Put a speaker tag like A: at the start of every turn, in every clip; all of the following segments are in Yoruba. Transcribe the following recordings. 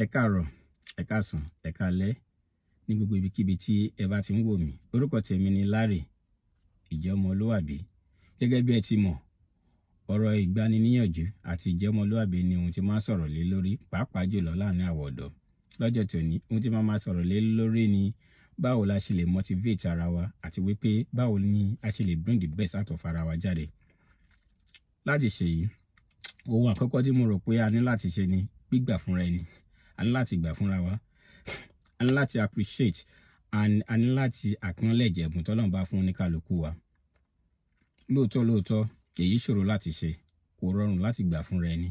A: Ẹ káàárọ̀, ẹ káàsán, ẹ káalẹ́ ní gbogbo ibikíbi tí ẹ bá ti ń wò mí. Orúkọ tèmi ni Larry Ìjọmọlúàbí. Gẹ́gẹ́ bí ẹ ti mọ̀, ọ̀rọ̀ ìgbaniníyànjú àti ìjọmọlúàbí ni ohun tí máa ń sọ̀rọ̀ lé lórí, pàápàá jùlọ láàrin àwọn ọ̀dọ́. Lọ́jọ́ tòní, ohun tí máa máa sọ̀rọ̀ lé lórí ni báwo la ṣe lè motivate ara wa àti wípé báwo ni a ṣe lè bring the best out of ara wa jáde. Láti ṣe èyí, ohun àkọ́kọ́ tí mo rò pé a ní láti ṣe ni gbígbà fúnra ẹni. A ní láti gbà fúnra wa. A ní láti appreciate and a ní láti acknowledge ẹ̀bùn tọ́lọ́run bá fún oníkálukú wa. Lóòótọ́ lóòótọ́, èyí ṣòro láti ṣe, kò rọrùn láti gbà fúnra ẹni.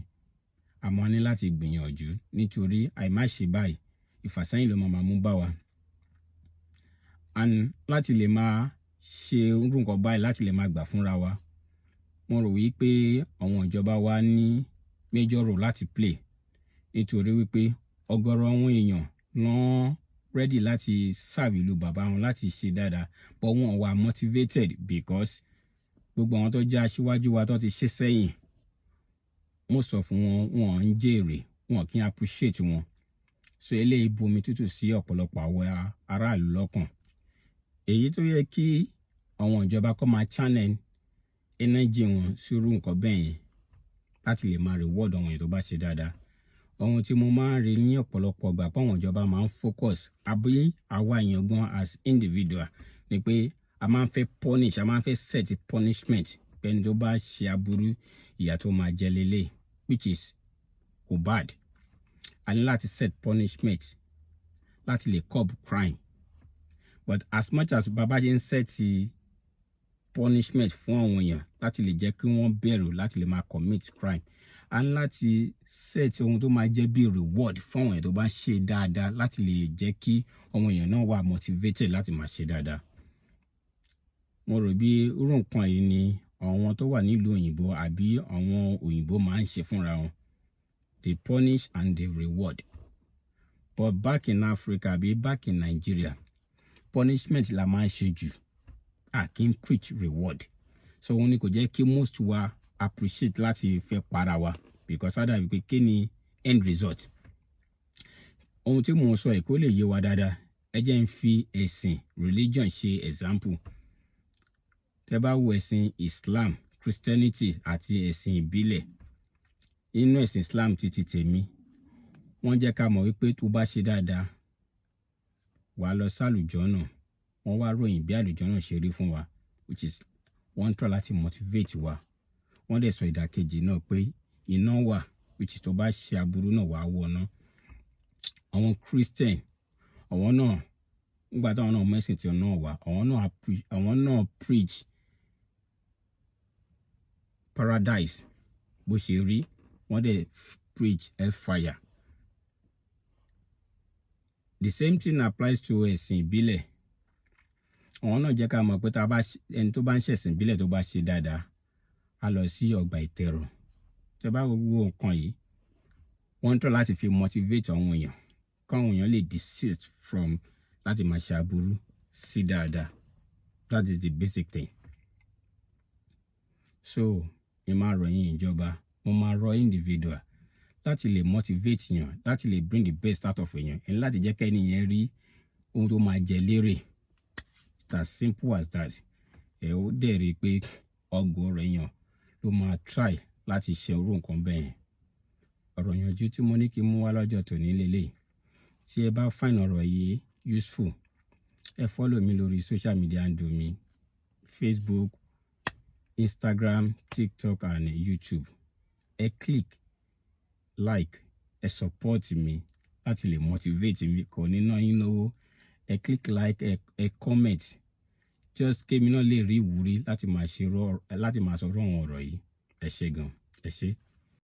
A: Àmọ́ a ní láti gbìyànjú, nítorí àìmáṣe báyìí, ìfàsẹ́yìn ló máa máa mú bá wa. And láti lè máa ṣe irú nǹkan báyìí, láti lè máa gbà fúnra wa, mo rò wípé àwọn ìjọba wa ní major role láti play, nítorí wípé ọ̀gọ̀rọ̀ àwọn èèyàn ló ready láti serve ìlú bàbá wọn, láti ṣe dáadáa, but wọn wà motivated because gbogbo àwọn tó jẹ́ aṣíwájú wa tó ti ṣe sẹ́yìn, most of wọn, wọn ń jèrè, wọn kì í appreciate wọn. So eléyìí bomi tútù sí ọ̀pọ̀lọpọ̀ àwọn aráàlú lọ́kàn. Èyí tó yẹ kí àwọn ìjọba kó máa channel energy wọn sí irú nǹkan bẹ́ẹ̀ yẹn láti lè máa reward àwọn èèyàn tó bá ṣe dáadáa. Ohun tí mo máa ń rí ní ọ̀pọ̀lọpọ̀ ìgbà pé àwọn ìjọba máa ń focus, àbí àwa èèyàn gan as individual, ni pé a máa ń fẹ́ punish, a máa ń fẹ́ set punishment pé ẹni tó bá ṣe aburú, ìyà tó máa jẹ lélẹ̀, which is kò bad. A ní láti set punishment láti lè curb crime, but as much as bàbá ṣe ń set punishment fún àwọn èèyàn láti lè jẹ́ kí wọ́n bẹ̀rù láti lè máa commit crime, a ní láti set ohun tó máa jẹ́ bí reward fún àwọn èèyàn tó bá ń ṣe dáadáa, láti lè jẹ́ kí àwọn èèyàn náà wà motivated láti máa ṣe dáadáa. Mo rò bí irú nǹkan yìí ni àwọn tó wà nílùú òyìnbó àbí àwọn òyìnbó máa ń ṣe fúnra wọn. They punish and they reward. But back in Africa àbí back in Nigeria, punishment la máa ń ṣe jù, a kì í preach reward. So òun ni kò jẹ́ kí most wa appreciate láti fẹ́ para wa, because á dàbí pé kí ni end result. Ohun tí mò ń sọ yìí, kó lè yé wa dáadáa, ẹ jẹ́ n fi ẹ̀sìn religion ṣe example. Tẹ́ bá wo ẹ̀sìn Islam, Christianity àti ẹ̀sìn ìbílẹ̀, nínú ẹ̀sìn Islam títí tèmi, wọ́n jẹ́ ká mọ̀ wípé tó bá ṣe dáadáa, wàá lọ sálùjọ́nà. Wọ́n wá ròyìn bí àlùjọ́nà ṣe rí fún wa, which is wọ́n ń try láti motivate wa. Wọ́n dẹ̀ sọ ìdàkejì náà pé iná wà, which is tó bá ṣe aburú náà, wàá wọ̀ ná. Àwọn Christian, àwọn náà, nígbà táwọn náà mẹ́sìn tí náà wà, àwọn náà preach paradise bó ṣe rí, wọ́n dẹ̀ preach hellfire. The same thing applies to ẹ̀sìn ìbílẹ̀. Àwọn náà jẹ́ ká mọ̀ pé tá a bá ẹni tó bá ń ṣẹ̀sìn ìbílẹ̀, tó bá ṣe dáadáa, á lọ sí ọgbà ìtẹ̀rọ̀. Tẹ́ bá wo gbogbo nǹkan yìí, wọ́n ń try láti fi motivate àwọn èèyàn, káwọn èèyàn lè desist from láti máa ṣe aburú sí dáadáa. That is the basic thing. So mo máa rọ̀ yín ìjọba, mo máa rọ̀ individual láti lè motivate yàn, láti lè bring the best out of èèyàn, ẹni láti jẹ́ kẹ́ni yẹn rí ohun tó máa jẹ lérè. It's as simple as that. Ẹ ó dẹ̀ rí i pé ọgọ́rọ̀ èèyàn ló máa try láti ṣe irú nǹkan bẹ́ẹ̀ yẹn. Ọ̀rọ̀ ìyànjú tí mo ní kí n mú wá lọ́jọ́ tòní lélẹ̀. Tí ẹ bá find ọ̀rọ̀ yìí useful, ẹ follow mi lórí social media handle mi: Facebook, Instagram, TikTok and YouTube. Ẹ click like, ẹ support mi láti lè motivate mi. Kò ní ná yín lówó. Ẹ click like, ẹ comment, just kémi náà lè rí ìwúrí láti máa sọ̀rọ̀ àwọn ọ̀rọ̀ yìí. Ẹ ṣé gan, ẹ ṣé.